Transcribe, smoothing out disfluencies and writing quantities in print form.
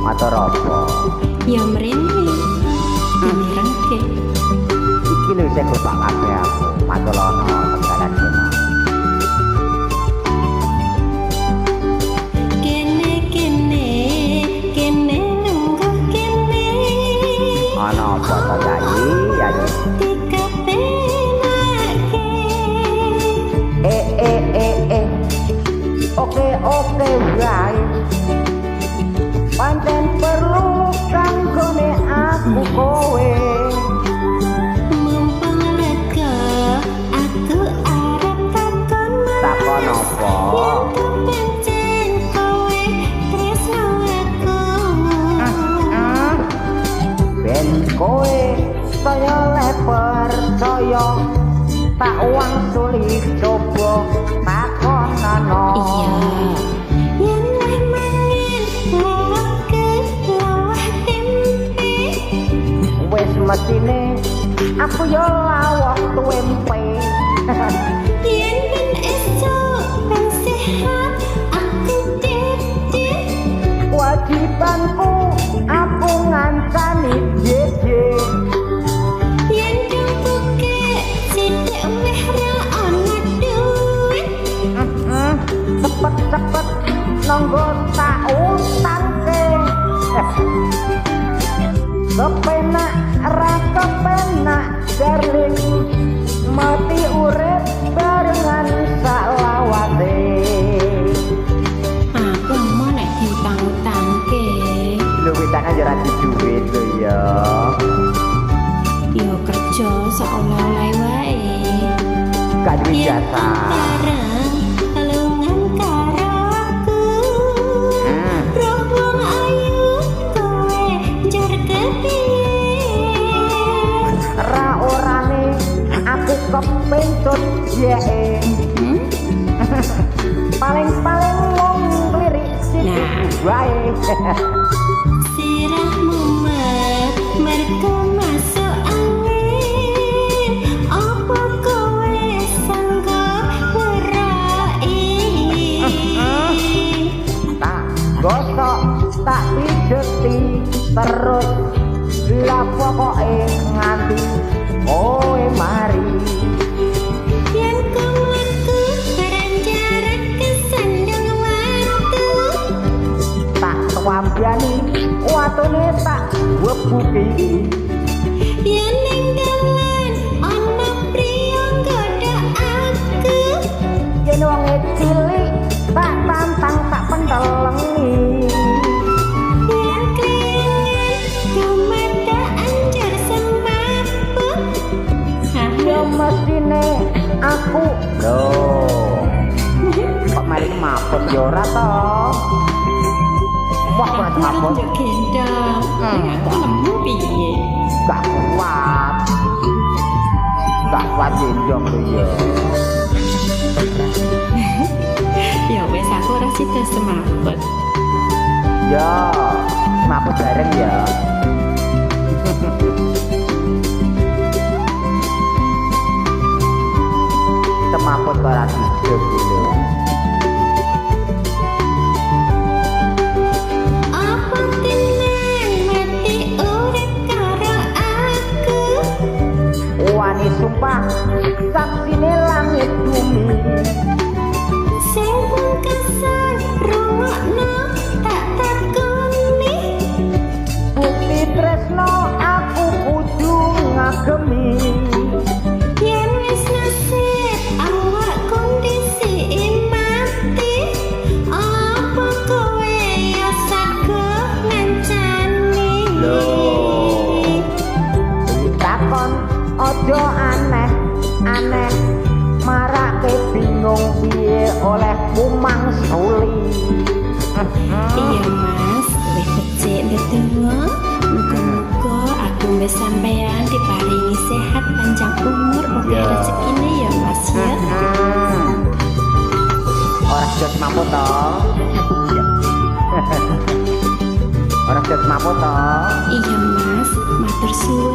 Matur apa? Ya mrene. Dimirengke. Iki lho sing gopak kabeh aku. Matur ana Tegalan kono. Kene kene kene nunggu kene. Ana apa to, Yayi? Yayi. Dikepenake. Eh eh eh eh. Oke oke wae. Pancen perlu kanggone aku kowe. Mumpung lega aku arep takon Mas. Takon apa? Yen to pancen kowe tresno aku. Ben kowe saya percaya tak wangsuli coba takonana. Iya. Yen meh mangan lewat lawah tempe. Wis mestine aku yo lawuh tempe. Yen ben esuk ben sehat aku dede. Kewajibanku aku ngancani jeje. Yen dumpuke sithik weh ra ana duit. Cepet-cepet nonggo tak utangke. Kepenak ra kepenak darling, mati urip barengan saklawase. Aku mau nek diutang-utangke. Lho, witangan yo ora duit lho ya. Yo kerja seolah-olah wae. Gak duwe Yen jasa. Bareng lungan karo aku. Roh wong ayu kowe njar kepiye? Ra orane aku kepencut jeke. Paling-paling mung lirik sithik Nah. wae. Sirah mumet mergo masuk angin. Apa kowe sanggup ngerai? Tak gosok tak pijeti terus lah pokoke nganti kowe mari. Yen kumlaku beranjarak kesandung watu. Tak twambani watune tak webuki. Yen ning dalan ana priya nggodha aku. Yen wonge cilik tak tantang tak pentelengi. Yen klingan tumadak anjur semaput. Ya mestine aku lho kok mari maput ya ora to? Wah, kok Aku maput. arep gendong. Ning aku lemu piye? Gak kuat, gak kuat gendong lho ya. Ya wis, aku ora sida semaput. Ya maput bareng ya. Semaput ora dideg lho. Apa tenan mati urip karo aku? Wani sumpah saksine langit bumi. Sing pungkasan rungokno tak takoni. Bukti tresno aku kudu ngagemi. Yen wis nasib awak kondisi mati, apa kowe ya sagup ngancani? Lho. Takon aja aneh aneh marake bingung piye oleh kumangsuli. Iya Mas, luwih becik ndedonga. Muga-muga aku mbek sampean diparingi sehat, panjang umur, akeh rezekine ya Mas ya. Ora jos mampu to? Ora jos mampu to? Iya Mas, matur suwun.